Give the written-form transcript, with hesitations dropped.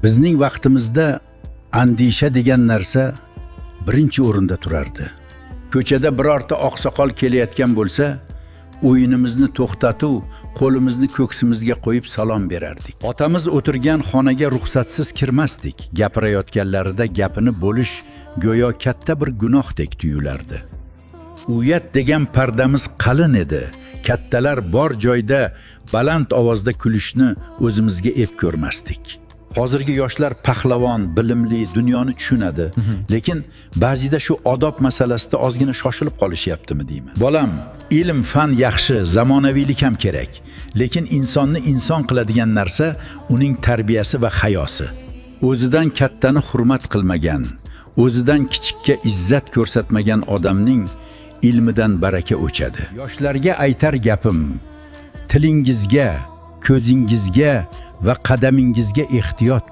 Bizning vaqtimizda andisha degan narsa birinchi o'rinda turardi. Ko'chada birorta oqsoqol kelayotgan bo'lsa, o'yinimizni to'xtatib, qo'limizni ko'ksimizga qo'yib salom berardik. Otamiz o'tirgan xonaga ruxsatsiz kirmasdik. Gapirayotganlarida gapini bo'lish go'yo katta bir gunohdek tuyulardi. Uyat degan pardamiz qalin edi. Kattalar bor joyda baland ovozda kulishni o'zimizga ep ko'rmasdik. Hozirgi yoshlar pahlavon, bilimli, dunyoni tushunadi. Lekin ba'zida shu odob masalasida ozgina shoshilib qolishyaptimi deyman. Bolam, ilm fan yaxshi, zamonaviylik ham kerak. Lekin insonni inson qiladigan narsa uning tarbiyasi va hayosi. O'zidan kattani hurmat qilmagan, o'zidan kichikka izzat ko'rsatmagan odamning ilmidan baraka o'chadi. Yoshlarga aytar gapim, tilingizga, ko'zingizga va qadamingizga ehtiyot.